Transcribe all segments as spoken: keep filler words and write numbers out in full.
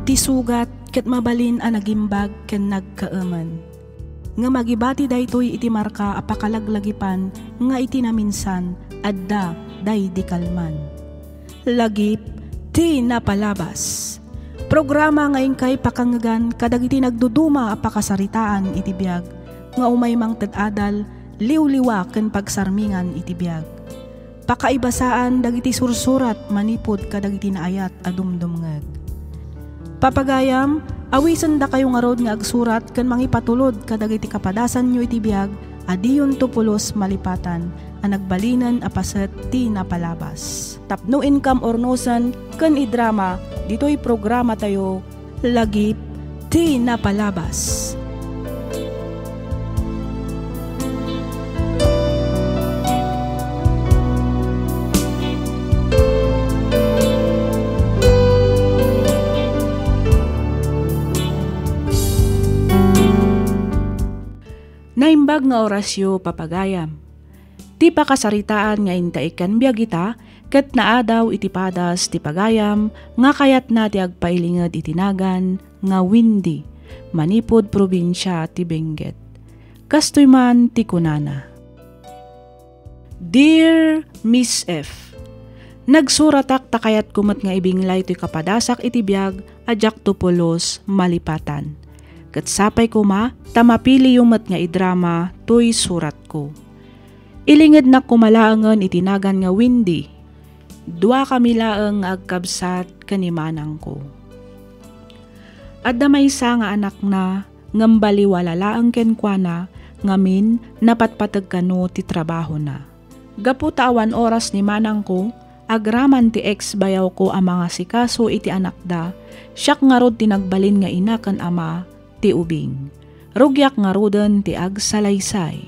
Ti sugat ket mabalin a nagimbag ken nagkaemen. Ngem agibati daytoy iti marka a pakalaglagipan nga iti naminsan, adda daydi kalman. Lagip ti napalabas. Programa nga inkay pakangngegan kadagiti nagduduma a pakasaritaan iti biag nga umay mangted adal, liwliwa ken pagsarmingan iti biag. Pakaibasaan dagiti sursurat manipud kadagiti naayat a dumdumngeg. Papagayam, awisendakayo ngarud nga agsurat ken mangipatulod kadagiti kapadasanyo iti biag a diyonto pulos malipatan a nagbalinen a paset ti napalabas. Tapno inkam urnosen ken idrama ditoy programatayo, Lagip ti Napalabas. Naimbag nga orasyo, papagayam. Ti pakasaritaan nga intaikkan biag ita ket naadaw iti padas ti pagayam nga kayatna ti agpailinged iti nagan nga Wendy, manipud probinsia ti Benguet. Kastoy man ti kunana, Dear Miss F, nagsuratak ta kayatko met nga ibinglay toy kapadasak iti biag a diakto pulos malipatan. Ket sapay koma ta mapiliyo met nga idrama toy suratko. Ilingednak koma laengen iti nagan nga Wendy. Duakami laeng nga agkabsat ken ni manangko. Adda maysa nga anakna, ngem baliwala laeng kenkuana ngamin napatpateg kano ti trabahona. Gapu ta awan oras ni manangko, agraman ti ex-bayawko a mangasikaso iti anakda, siak ngarud ti nagbalin nga ina ken ama ti ubing. Rugiak ngaruden ti agsalaysay.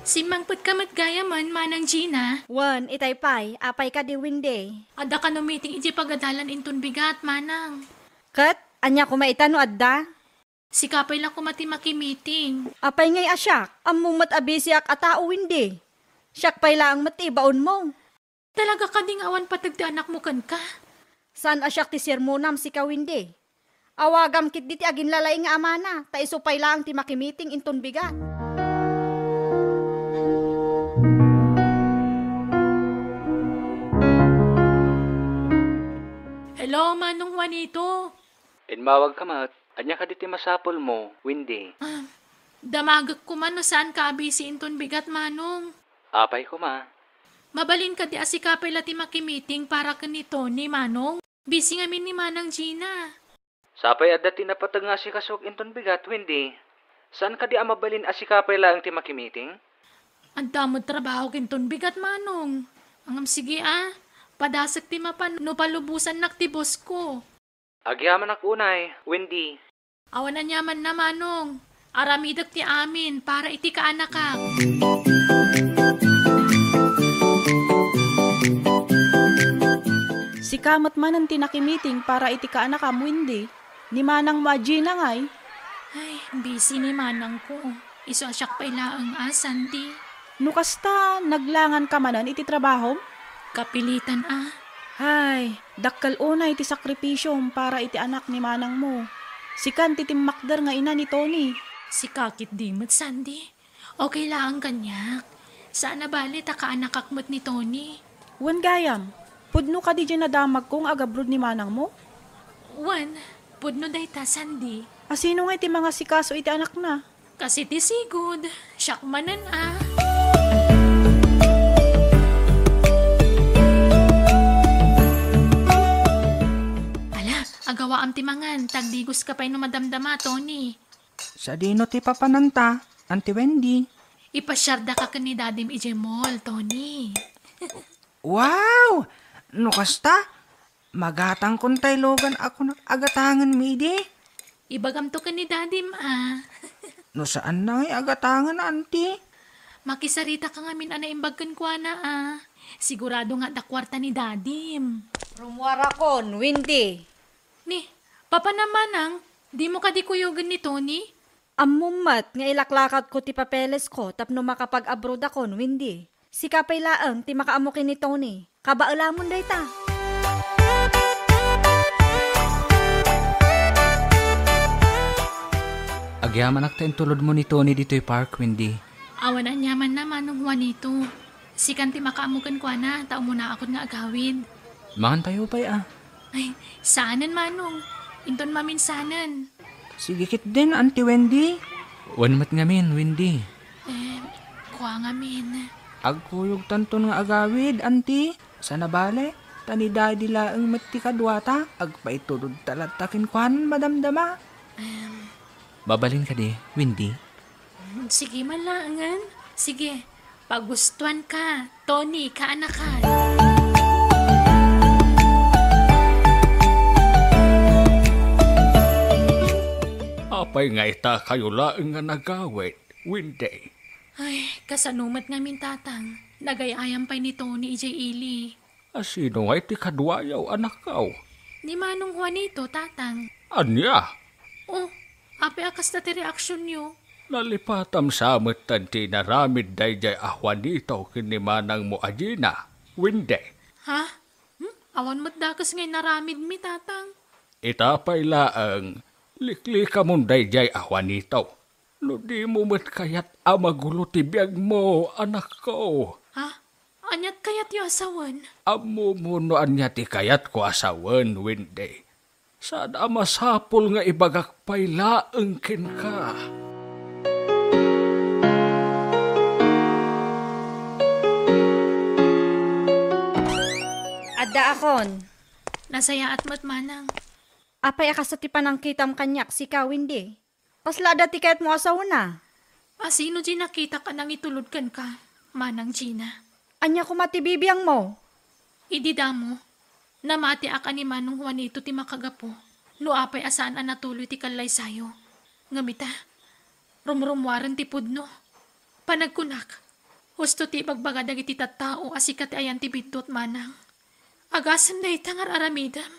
Simmangpetka met gayamen, Manang Gina. Wen, itay pay, apay kadi Wendy? Adda kano meeting idiay pagadalan inton bigat, Manang. Ket, ania koma ita no adda? Sika pay la koma ti makimiting. Apay ngay a siak? Ammom met a bisiak a tao, Wendy. Siak pay laeng met ti ibaonmo. Talaga kadi nga awan pateg ti anakmo kenka? Saan a siak ti sermonam, sika, Wendy. Awagam ketdi ti aginlalaing nga amana, ta isu pay laeng ti makimiting inton bigat. Hello, Manong Juanito. Immawagka met. Ania kadi ti masapulmo, Wendy? Ah, damagek koma no saanka a bisi inton bigat, Manong. Apay koma? Mabalin kadi a sika pay la ti makimiting para ken ni Tony, Manong? Bisi ngamin ni Manang Gina. Sapay adda ti napateg nga asikasok inton bigat, Wendy. Saan kadi a mabalin a sika pay laeng ti makimiting? Adda met trabaho ken ton bigat, Manong. Ngem sige a, padasek ti mapan no palubosannak ti boss ko. Agyamanak unay, Wendy. Awan aniamanna, Manong. Aramidek ti amin para iti kaanakak. Sika met manen ti nakimiting para iti kaanakam, Wendy. Ni manangmo a Gina ngay? Ay, busy ni manangko. Isu a siak pay laeng a, Sandy. No kasta, naglanganka manen iti trabahom? Kapilitan a. Ay, dakkel unay ti sakripisiom para iti anak ni manangmo. Sikan ti timmakder nga ina ni Tony. Sika ketdi met, Sandy. Okay laeng kaniak. Saan a bale ta kaanakak met ni Tony. Wen gayam, pudno kadi diay nadamagko nga agabroad ni manangmo? Wen, pudno dayta, Sandy. A sino ngay ti mangasikaso iti anakna? Kas iti sigud, siak manen a. Ala, agawaam ti mangan, ta agdigoska pay no madamdama, Tony. Sadino ti papananta, Auntie Wendy? Ipasiardaka ken ni Dadim idiay mall, Tony. Wow! No kasta, magatangkon tay lugan a kunak a gatangenmi idi. Ibagamto ken ni Dadim a. No saanna ngay a gatangen, Auntie? Makisaritaka ngamin a naimbag kenkuana a. Sigurado nga adda kuarta ni Dadim. Rummuarakon, Wendy. Ni, papanam manang, dimo kadi kuyogen ni Tony? Ammom met nga ilaklakadko ti papelesko tapno makapag-abroadakon, Wendy. Sika pay laeng ti makaammo ken ni Tony. Kabaelamon dayta. Agyamanak ta intulodmo ni Tony ditoy park, Wendy. Awan aniamanna, Manong Juanito. Sikan ti makaammo kenkuana, ta umuna akon nga agawid. Mangantayo pay a. Ay, saanen, Manong. Inton maminsanen. Sige ketdin, Auntie Wendy. Wen met ngamin, Wendy. Eh, kua ngamin. Agkuyogtanton nga agawid, Auntie. Sana bale, ta ni Daddy laeng met ti kaduata. Agpaitulodta latta kenkuan, madamdama. Em. Mabalin kadi, Wendy? Sige man laengen. Sige, pagustuanka, Tony, kaanakan. Apay nga ita kayo laeng nga nagawid, Wendy? Ay, kasano met ngamin, Tatang? Nagay-ayam pay ni Tony idiay ili. A, sino ngay ti kaduayo, anakko? Ni Manong Juanito, Tatang. Ania? Oh, apay a kasta ti reaksionyo? Nalipatam sa metten ti inaramid daydiay a Juanito ken ni manangmo a Gina, Wendy. Ha? Hmm? Awan met dakes nga inaramidmi, Tatang. Ita pay laeng, liklikamon daydiay a Juanito. No dimo met kayat a magulo ti biagmo, anakko. Ha? Aniat kayatyo a sawen? Ammomo no ania ti kayatko a sawen, Wendy. Saan a masapul nga ibagak pay laeng kenka. Addaakon. Nasayaat met, Manang. Apay a kasta ti panangkitam kaniak, sika, Wendy? Kasla adda ti kayatmo a sawena? A, sino diay nakitak a nangitulod kenka, Manang Gina? Ania koma ti bibiangmo? Idi damo, namatiak a ni Manong Juanito ti makagapu no apay a saan a natuloy ti kallaysayo. Ngem ita, rumrummuaren ti pudno. Panagkunak, husto ti ibagbaga dagiti tattao a sika ti ayan ti biddut, Manang. Agasem dayta nga ar-aramidem.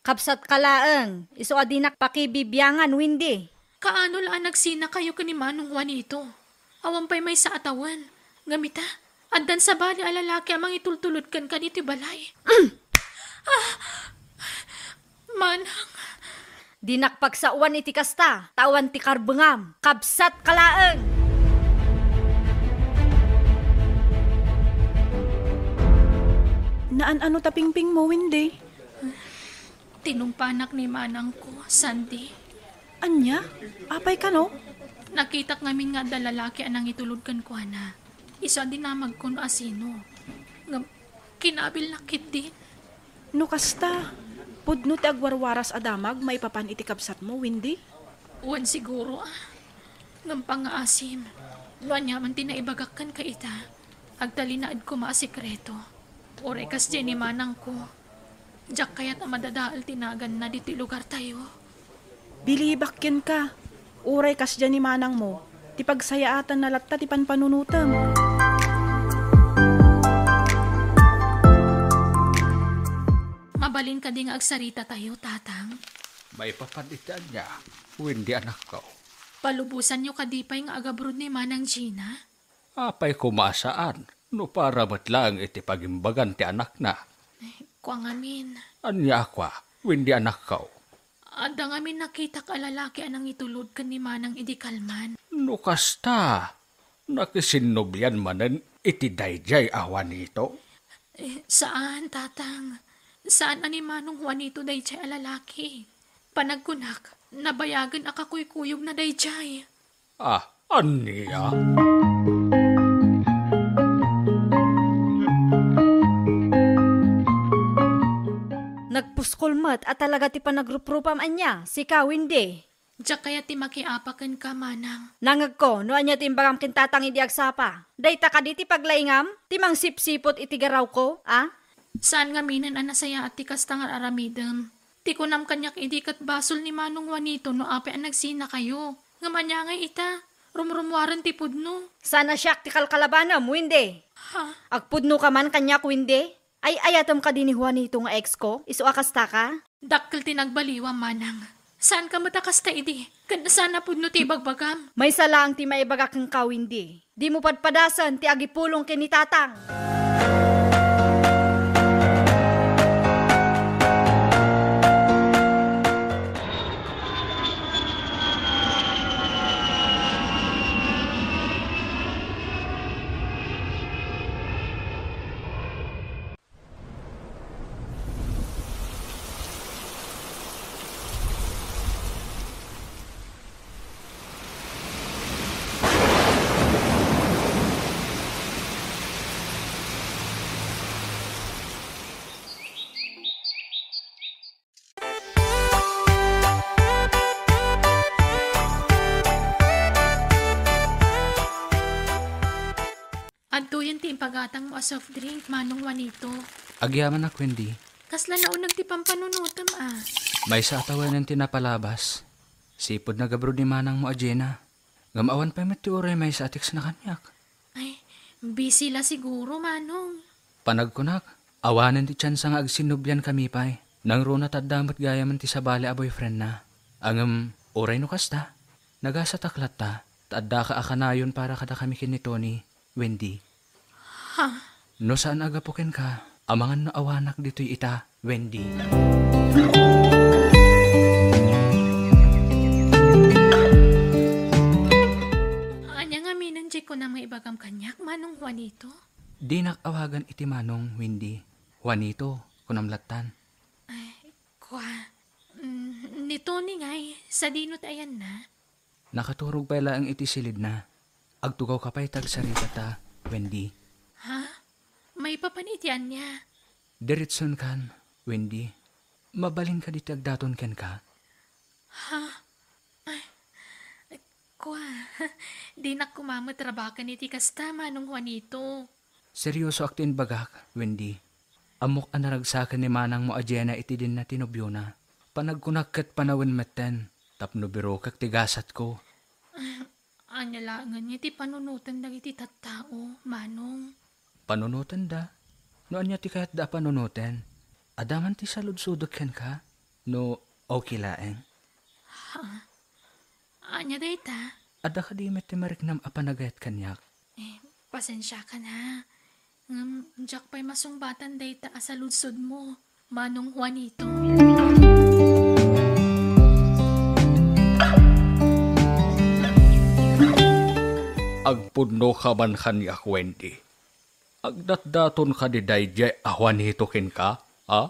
Kabsatka laeng, isu a dinak pakibibiangan, Wendy. Kaano la a nagsinakayo ken ni Manong Juanito? Awan pay maysa a tawen. Ngem ita, addan sabali a lalaki a mangitultulod kenka ditoy balay. Ah! Manang. Dinak pagsaoan iti kasta, ta awan ti karbengam. Kabsatka laeng! Naan-ano ta pingpingmo, Wendy? Tinumpanak ni manangko, Sandy. Ania? Apay kano? Nakitak ngamin nga adda lalaki a nangitulod kenkuana. Isu a dinamagko no asino. Ngem, kinabilnak ketdin. No kasta, pudno ti agwarwaras a damag maipapan iti kabsatmo, Wendy? Wen siguro, ah. Ngem pangngaasim, no ania man ti naibagak kenka ita, agtalinaed koma a sekreto. Uray kasdiay ni manangko, diak kayat a madadael ti naganna ditoy lugartayo. Bilibak kenka, uray kasdiay ni manangmo, ti pagsayaatanna latta ti panpanunotem. Mabalin kadi nga agsaritatayo, Tatang? Maipapan iti ania, Wendy, anakko? Palubosanyo kadi pay nga agabrod ni Manang Gina? Apay koma a saan, no para met laeng iti pagimbagan ti anakna. Kua ngamin. Ania a kua, Wendy, anakko? Adda ngamin nakitak a lalaki a nangitulod ken ni manang idi kalman. No kasta, nakisinnobian manen iti daydiay a Juanito? Eh, saan, Tatang. Saan a ni Manong Juanito daydiay a lalaki. Panagkunak, nabayagen a kakuykuyogna daydiay. Ah, ania? Nagpuskol met a talaga ti panagruprupam ania, sika, Wendy? Diak kayat ti makiapa kenka, manang. Nangegko no ania ti imbagam ken tatang idi agsapa. Dayta kadi ti paglaingam? Ti mangsipsiput iti garawko, a? Saan ngaminen a nasayaat ti kasta nga ar-aramidem. Ti kunam kaniak idi ket basol ni Manong Juanito no apay a nagsinakayo. Ngem ania ngay ita? Rumrummuaren ti pudno. Saan a siak ti kalkalabanem, Wendy? Ha? Agpudnoka man kaniak, Wendy? Ay-ayatem kadi ni Juanito nga exko? Isu a kastaka? Dakkel ti nagbaliwam, manang. Saanka met a kasta idi? Ken saan a pudno ti ibagbagam? Maysa laeng ti maibaga kenka, Wendy. Dimo padpadasen ti agipulong ken ni Tatang. Adtoyen ti impagatangmo a soft drink, Manong Juanito. Agyamanak, Wendy. Kasla nauneg ti pampanunotem a. Maysa a tawenen ti napalabas. Sipud nagabroad ni manangmo a Jenna. Ngem awan pay met ti uray maysa a text na kaniak. Ay, busy la siguro, Manong. Panagkunak, awanen ti tsansa nga agsinnublian kami pay. Nangruna ta adda met gayamen ti sabali a boyfriendna. Ngem, uray no kasta, nagasatak latta, ta addaka a kanayon para kadakami ken ni Tony, Wendy. Ha? No saan a gapu kenka, amangan no awanak ditoy ita, Wendy. Ania ngamin diay kunam nga ibagam kaniak, Manong Juanito? Dinak awagan iti Manong, Wendy. Juanito, kunam lattan. Ay, kua, mm, ni Tony ngay, sadino ti ayanna? Nakaturog pay laeng iti silidna. Agtugawka pay ti agsarita ta, Wendy. Ha? Maipapan iti ania? Diretsonkan, Wendy. Mabalinka ditoy agdaton kenka? Ha? Ay, kua, dinak koma met rabaken iti kasta, Manong Juanito. Seriosoak ti imbagak, Wendy. Ammok a naragsaken ni manangmo a Jenna iti dinna ti nobiona. Panagkunak ket panawen metten, tapno birokek ti gasatko. Ania laengen ti panunoten dagiti tattao, Manong? Panunotenda? No ania ti kayatda a panunoten? Adda man ti saludsodek kenka? No okay laeng? Ha? Ania dayta? Adda kadi met ti mariknam a panagayat kaniak? Eh, pasensiakan ha. Ngem, diak pay masungbatan dayta a saludsodmo, Manong Juanito. Agpudno ka man kaniak, Wendy. Agdatdaton kadi daydiay a Juanito kenka, a?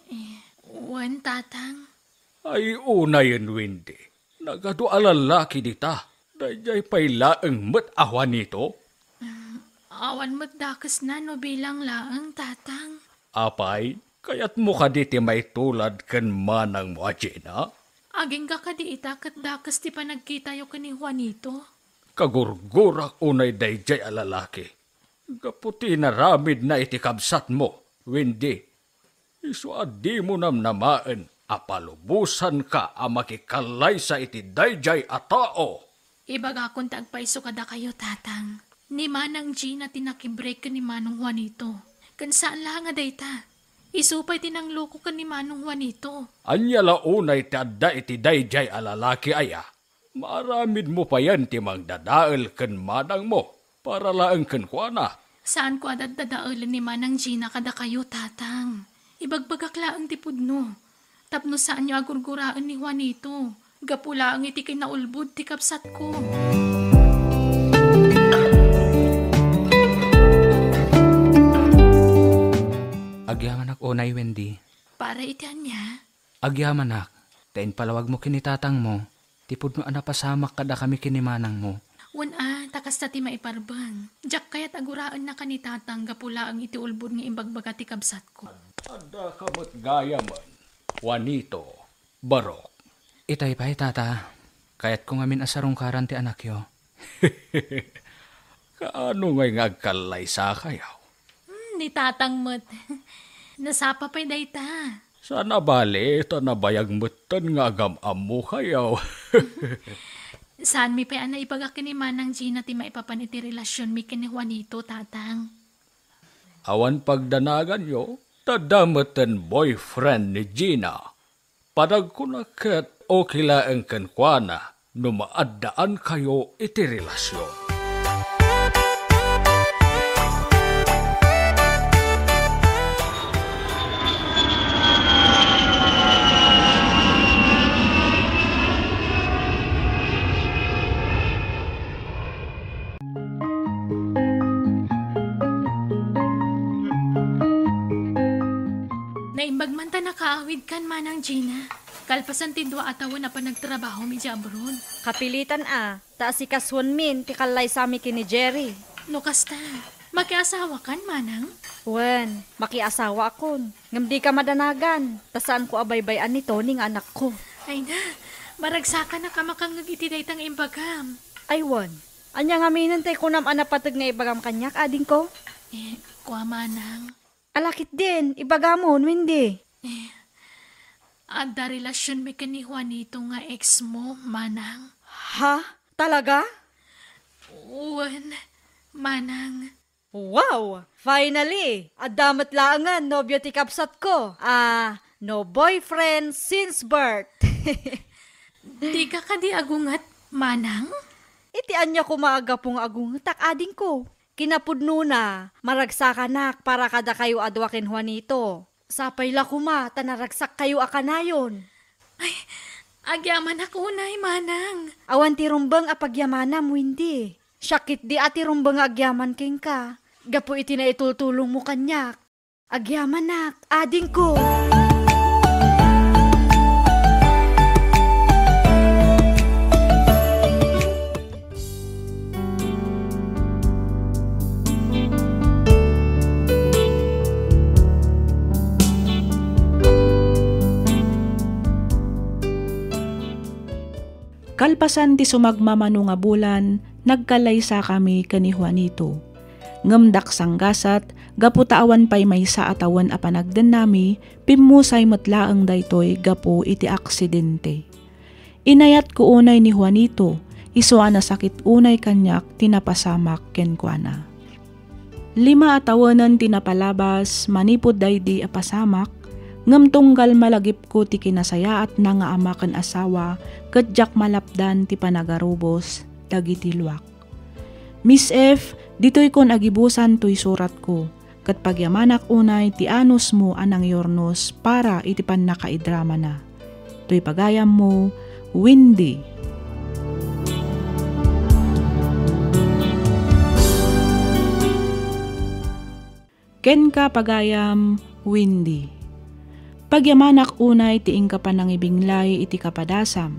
Eh, wen, Tatang. Ay, unayen, Wendy. Nagadu a lallaki dita. Daydiay pay laeng met a Juanito? Mm, awan met dakesna no bilang laeng, Tatang. Apay, kayatmo kadi ti maitulad ken manangmo a Jenna? Agingga kadi ita ket dakes ti panagkitayo ken ni Juanito? Kagurgurak unay daydiay a lalaki. Gapu ti inaramidna iti kabsatmo, Wendy. Isu a dimo namnamaen a palubosanka a makikallaysa iti daydiay a tao. Ibagakon ti agpayso kadakayo, Tatang. Ni Manang Gina ti nakibreak ken ni Manong Juanito. Ken saan la nga dayta. Isu pay ti nangloko ken ni Manong Juanito. Ania la unay ti adda iti daydiay a lalaki aya? Maaramidmo payen ti mangdadael ken manangmo para laeng kenkuana. Saanko a daddadaelen ni Manang Gina kadakayo, Tatang. Ibagbagak laeng ti pudno. Tapno saanyo a gurguraen ni Juanito. Gapu laeng iti kinaulbod ti kabsatko. Agyamanak unay, Wendy. Para iti ania? Agyamanak, ta impalawagmo ken ni tatangmo ti pudno a napasamak kadakami ken ni manangmo. Wen a, ta kasta ti maiparbeng. Diak kayat a guraennaka ni tatang gapu laeng iti ulbod nga imbagbaga ti kabsatko. Addaka met gayamen, Juanito, barok. Itay pay, tata, kayatko ngamin a sarungkaran ti anakyo. Kaano ngay nga agkallaysakayo? Hmm, ni tatang met. Nasapa pay dayta. Saan a bale, ta nabayag metten nga agam-ammokayo. Saanmi pay a naibaga ken ni Manang Gina ti maipapan iti relasionmi ken ni Juanito, tatang. Awan pagdanaganyo, ta adda metten boyfriend ni Gina. Panagkunak ket Okay laeng kenkuana no maaddaankayo iti relasyon. Naimbag man ta nakaawidkan, Manang Gina. Kalpasan ti dua a tawen a panagtrabahom idiay abroad. Kapilitan a, ta asikasuenmin ti kallaysami ken ni Jerry. No kasta, makiasawakan, Manang? Wen, makiasawaakon. Ngem dika madanagan, ta saanko a baybay-an ni Tony nga anakko. Ay na, maragsakanak a makangngeg iti dayta nga imbagam. Ay wen, ania ngamin ti kunam a napateg nga ibagam kaniak, adingko? Eh, kua, Manang. Ala ketdin, ibagamon, Wendy. Eh, adda relasionmi ken ni Juanito nga ex mo, Manang. Ha? Talaga? Wen, Manang. Wow! Finally! Adda met laengen nobio ti kabsatko. Ah, no boyfriend since birth. Dika kadi agunget, Manang? Iti ania koma a gapu nga agungetak, adingko? Kinapudnona, maragsakanak para kadakayo a dua ken Juanito. Sapay la koma ta naragsakkayo a kanayon. Ay, agyamanak unay, Manang. Awan ti rumbeng a pagyamanam, Wendy. Siak ketdi a ti rumbeng nga agyaman kenka. Gapu iti naitultulongmo kaniak. Agyamanak, adingko. Kalpasan ti sumagmamano nga bulan, nagkallaysakami ken ni Juanito. Ngem daksanggasat, gapu ta awan pay maysa a tawen a panagdennami, pimmusay met laeng daytoy gapu iti aksidente. Inayatko unay ni Juanito, isu a nasakit unay kaniak ti napasamak kenkuana. Lima a tawenen ti napalabas manipud daydi a pasamak, ngem tunggal malagipko ti kinasayaatna nga ama ken asawa, ket diak malapdan ti panagarubos dagiti luak. Miss F, ditoykon agibusan toy suratko, ket pagyamanak unay ti anusmo a nangyurnos para iti pannakaidramana. Toy pagayammo, Wendy. Kenka, pagayam, Wendy. Pagyamanak unay ti inka panangibinglay iti kapadasam.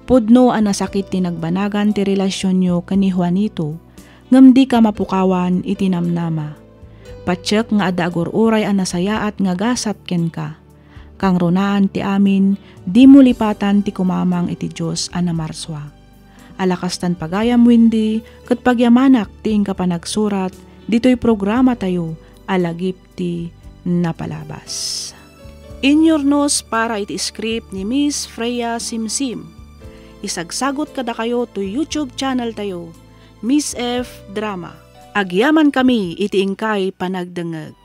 Pudno a nasakit ti nagbanagan ti relasionyo ken ni Juanito, ngem dika mapukawan iti namnama. Patiek nga adda agur-uray a nasayaat nga gasat kenka. Kangrunaan ti amin, dimo lipatan ti kumamang iti Dios a namarsua. Ala kastan, pagayam Wendy, ket pagyamanak ti inka panagsurat ditoy programatayo a Lagip ti Napalabas. Inyurnos para iti script ni Miss Freya Simsim. Isagsagot kadakayo toy YouTube channel tayo, Miss F Drama. Agyamankami iti inkay panagdengngeg.